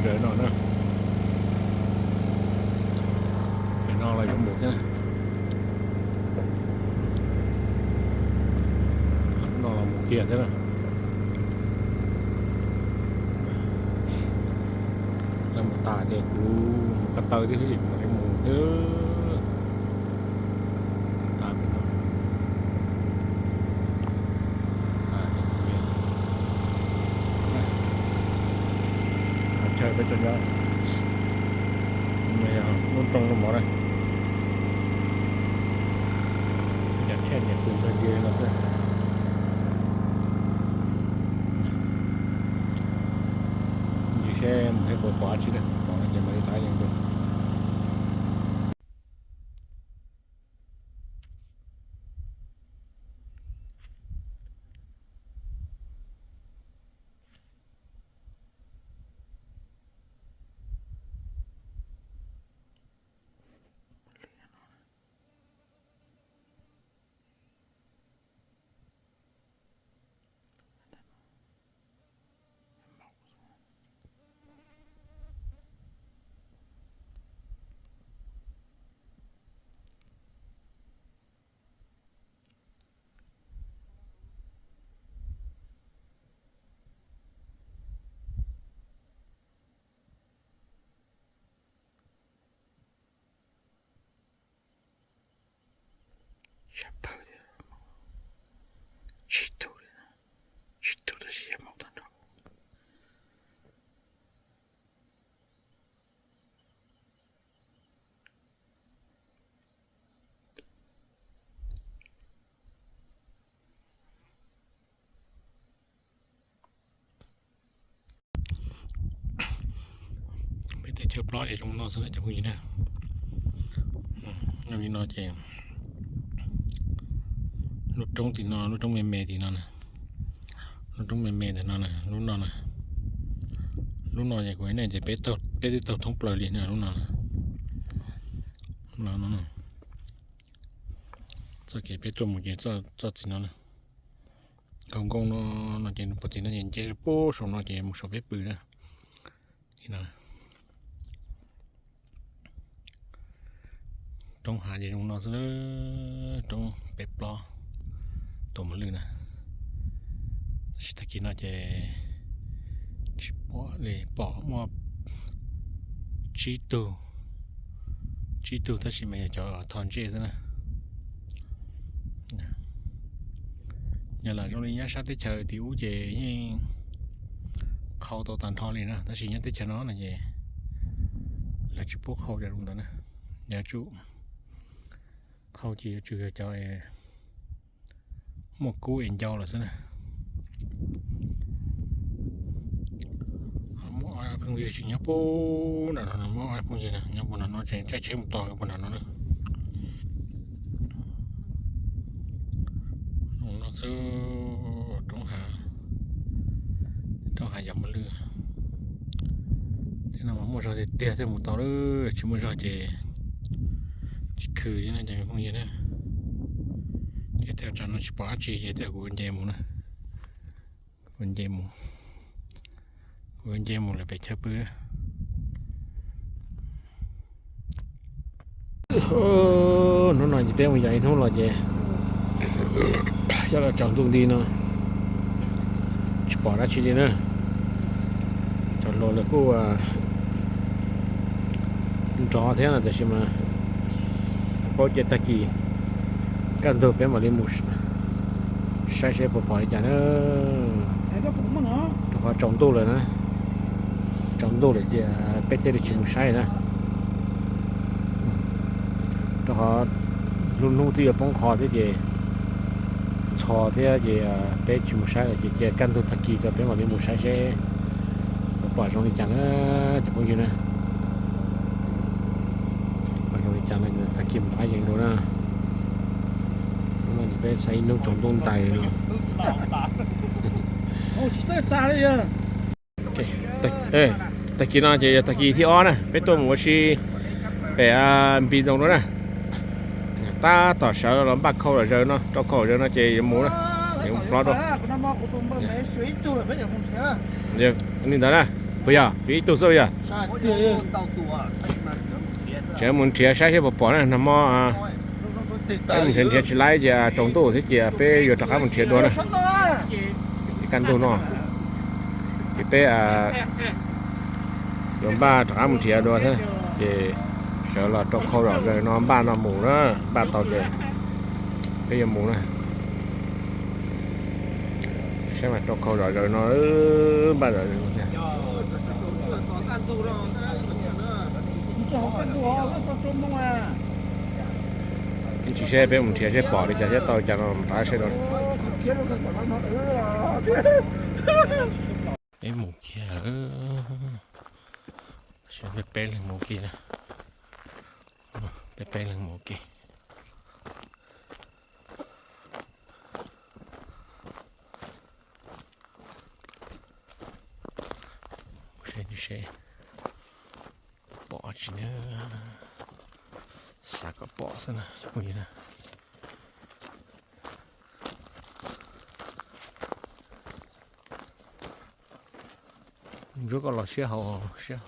Zaum no na, zaum no los yuav mus thiab na. No los mus kiag thiab na. Los mus tas ces kuv mus ko taw thiab, mus thiab. Chaw peb tso nyob, lub roob lub mov na, yam tshaj yam kub ntag ntawd no xwb. Ntsis seb mus thiab puas pom dab tsi na, pom no ces mam li rov qab yees dua. Sab pawg thiab, tsib tug, tsib tug tab sis yog maum tag nrho. Peb teb chaws Nplog es zoo no xwb na cov phooj ywg na. Zoo li no ces lub roob tim no, lub roob me me tim no na, lub roob me me ntawm no na, lub no na, lub no ces kuv hais nej tias peb twb taug thoob plaws li na, lub no na. Txoj kev peb tuaj mus ces txoj tim no na, nkaus nkoos no, no ces puag tim no ces nce puag saum no ces mus saum peb pw na. Roob hav ces zoo no xwb, roob peb plob tuam mos lwj na. Tab sis tag kis no ces tsis pom li, pom muaj tsib tug, tsib tug tab sis mas yog cov tho ntsej xwb na. Yog lam zoo li nyob sab teb chaws tim ub ces yeej qhau tau tag nrho li na, tab sis nyob teb chaws no no ces lawv tsis pub qhau cov zoo ntawd na. Yuav tsum qhau ces yuav tsum yog cov muaj kub es ncau lawm xwb na. Muaj ob phooj ywg tseem nyob puag nram no, muaj ob phooj ywg nyob puag nram no tseem caij tsheb mus tos puag nram no na. Zoo no xwb, roob hav, roob hav yam mos lwj. Tej no mas muaj zog tiag tiag thiaj mus tau lawm, tsis muaj zog ces tsis khw li no cov phooj ywg na. Ces tej tsam no tsis pom dab tsi ces tej kuv nce mus na. Kuv nce mus, kuv nce mus lawm pem chaw pw. Hnub no ces peb mus yos ib hnub los ces coj los tsaus ntuj nti no tsis pom dab tsi li na. Cov hluas lawv kuj nrov thiab no tiam sis mas paub ces tag kis kaj ntug peb mam li mus saib seb puas pom li cas na. Rau qhov tsaus ntuj lawm na, tsaus ntuj lawm ces peb thiaj li tsis mus saib na. Rau qhov lub hnub twb yuav poob qho thiab ces ntxhov thiab ces peb tsis mus saib lawm ces cia kaj ntug tag kis ces peb mam li mus saib seb puas pom zoo li cas na cov phooj ywg na. Pom zoo li cas no tag kis mam rov qab yees dua na. Hnub no peb saib ib hnub tsaus ntuj ntais no. Tag kis no ces yog tag kis thib ob na, peb tuaj mus ua si pem Npis Zoos no na. Tab tom sawv los npaj khau los zaws no, rau khau los zaws no ces yuav mus na, yuav mus plob dua. Li ntawd na. Puas yog? Yuav ib tug xwb yog? Tseem mus nrhiav saib seb puas pom na, nag hmo peb mus nrhiav nrhiav tsis laib ces tsaus ntuj thiab ces peb yuav rov qab mus nrhiav dua na. Ib kaj ntug no ces peb yuav npaj rov qab mus nrhiav dua thiab. Ces sawv los rau khau zom zaws no npaj no mus na, npaj tau ces peb yuav mus na. Saib mas rau khau zom zaws no, npaj zom zaws no thiab. Ib ntsis seb peb mus nrhiav seb pom li cas thiab tau li cas no rov qab saib dua. Peb mus kiag, peb peb leeg mus kiag na. Peb peb leeg mus kiag. Mus seb seb pom tsis na. Xav kom pom xwb na cov phooj ywg na. Ntsuab koj los siab hauv siab.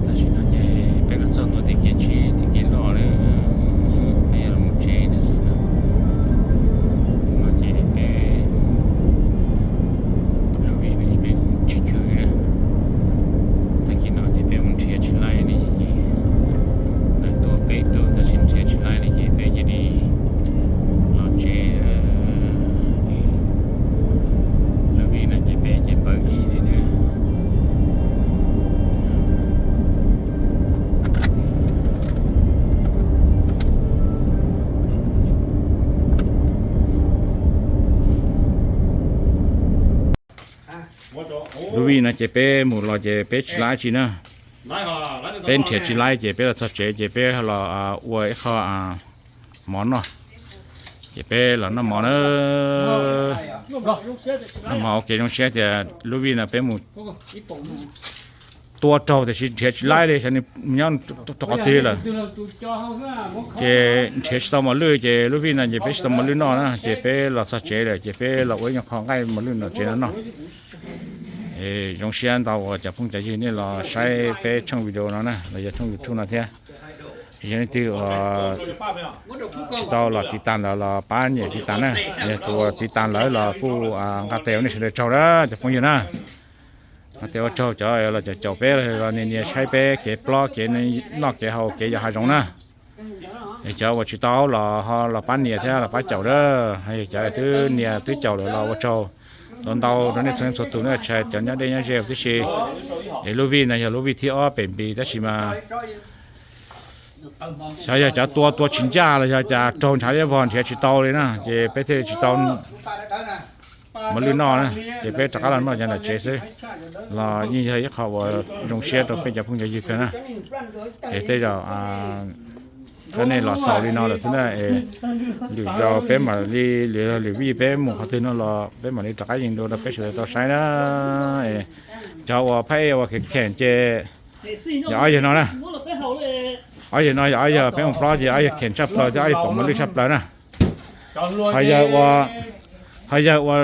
Tam sim no ces peb los txog ntua tim kev tsheb, tim kev loj lawm, peb yuav los mus tsev na. No ces peb, lub vij no ces peb tsis chwv na. Tag kis no ces peb mus nrhiav tsis laib ne, lawv tuaj peb tug tab sis nrhiav tsis laib ne ces peb cia li los tsev. Lub vij no ces peb ces npawb ib li na. Lub vij no ces peb mus los ces peb tsis laib tsi na. Peb nrhiav tsis laib ces peb los txog tsev ces peb los ua ib qho mov noj. Ces peb los noj mov na. Noj mov ua ke zoo siab tias lub vij no peb mus tua raug tiam sis nrhiav tsis laib li, xyov nws nyob rau qhov twg lawm. Ces nrhiav tsis tau mos lwj ces lub vij no ces peb tsis tau mos lwj noj na ces peb los txog tsev lawm ces peb los ua ib nyuag qho nqaij mos lwj nram tsev no noj. Zoo siab ntau uas cov phooj cov ywg nej los saib peb tshooj video no na los yog tshooj YouTube no thiab. Yog leej twg uas tsis tau los tiv tas lawm los pab nias tiv tas na. Yog tus uas tiv tas lawm los kuj nqa tes ua nej sawv daws tsaug na cov phooj ywg na. Nqa tes ua tsaug cov los caum caum peb los nias nias saib peb kev plob kev noj kev haus kev yos hav zoov na. Es cov uas tsis tau los ho los pab nias thiab los pab caum na. Yog cov twb nias twb caum lawm los ua tsaug ntau ntau rau nej txhua leej txhua tus na, tshais cov nyob deb nyob ze tib si. Es lub vij no yog lub vij thib ob pem Npis tab sis mas xyov yog cov tua tua tsis ncaj los yog cas raug ntshav liab vog nrhiav tsis tau li na ces peb thiaj li tsis tau mos lwj noj na. Ces peb rov qab los noj cov nram tsev xwb los yeej yog ib qho uas zoo siab rau peb cov phooj cov ywg kawg na. Es tej zaum rau nej los xaus li no lawm xwb na. Lwm zaus peb mam li, lwm vij peb mus qhov twg no los peb mam li rov qab yees dua rau peb sawv daws tau saib na. Cov uas phaj ej uas kheem kheem ces yog ob yawg no na. Ob yawg no yog ob yawg peb mus plob ces ob yawg kheem tshaj plaws thiab ob yawg pom mos lwj tshaj plaws na. Ho yawg ua, ho yawg uas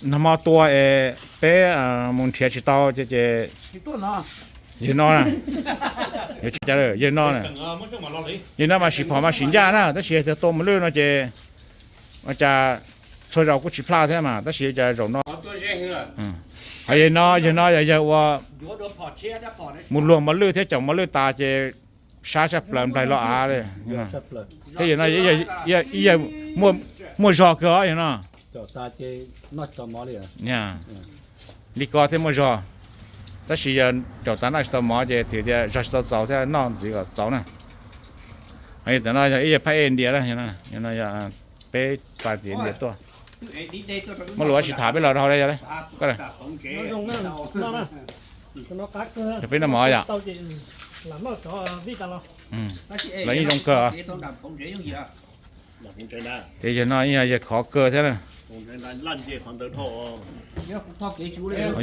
nag hmo tua es peb mus nrhiav tsis tau ces, ces yawg no, yawg no, yawg no mas sim phom mas sim ncaj na tab sis yog tias tua mos lwj no ces ua cas txhua zaus kuj tsis plaj thiab mas tab sis cas zaum no. Ho yawg no, yawg no yog yawg uas mus luag mos lwj thiab caum mos lwj tas ces sab tshaj plaws nplaig los av li. Thiab yawg no ib yawg muaj zog kawg os yawg no. Li ko thiaj muaj zog, tab sis yog caum tas noj tsis tau mov ces thiaj tias zog tsis tau txaus thiab noj ntxiv kom txaus na. Ho yog tam no yog ib yawg phaj ej India na, yog peb txais tim India tuaj. Muaj lus dab tsi tham peb los rau hauv yog, yog peb noj mov yom. Los yeej zoo kawg. Ces yawg no yog yawg khov kawg thiab na.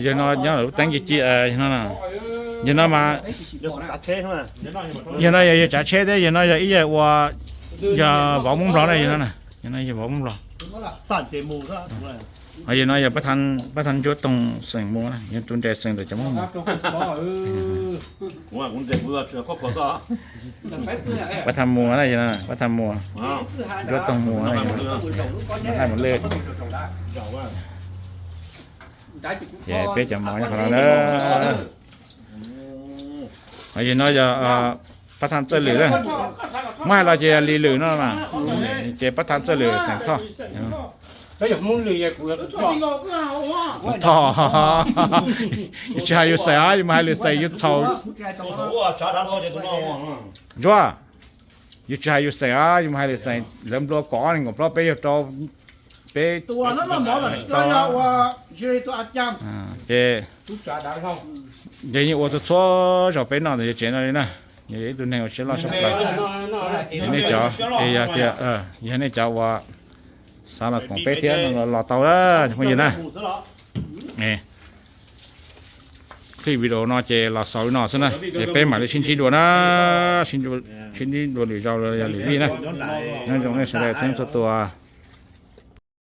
Yawg no nyob lub teeb ci ci no. Yawg no mas, yawg no yog yawg tsav tsheb thiab, yawg no yog ib yawg ua, yog vauv Moob Nplog na, yawg no, yawg no yog vauv Moob Nplog. Yawg no yog pab thab Ntsuab Toog xeem Muas, yog tus nres xeem ntawm cov Moob Nplog. Pab thab Muas na, pab thab Muas, Ntsuab Toog Muas, Haij Mus Lwj. Ces peb cov mov nyob qhov no na. Yawg no yog pab thab Txawj Lwm na. Muab hais los ces yog Lis Lwm no mas, ces pab thab Txawj Lwm xeem Thoj. Thoj, yus tsis hais yus xeem os, yus mus hais lwm xeem yus txhaum. Ntsuab, yus tsis hais yus xeem os, yus mus hais lwm xeem, lawv nplua kom ob nees nkaum plaub peb yog rau, peb, ces, ces yeej ua txhua txhua zaus peb noj ntawm yawg tsev no li na. Yog ib tug neeg uas siab loj siab plam. Nej cov, yog tias, yog nej cov uas xav los koom peb thiab los tau na cov phooj ywg na. Clip video no ces los xaus li no xwb na, ces peb mam li sib ntsib dua na, sib ntsib dua lwm zaus los yog lwm vij na. Nyob zoo nej sawv daws txhua tus.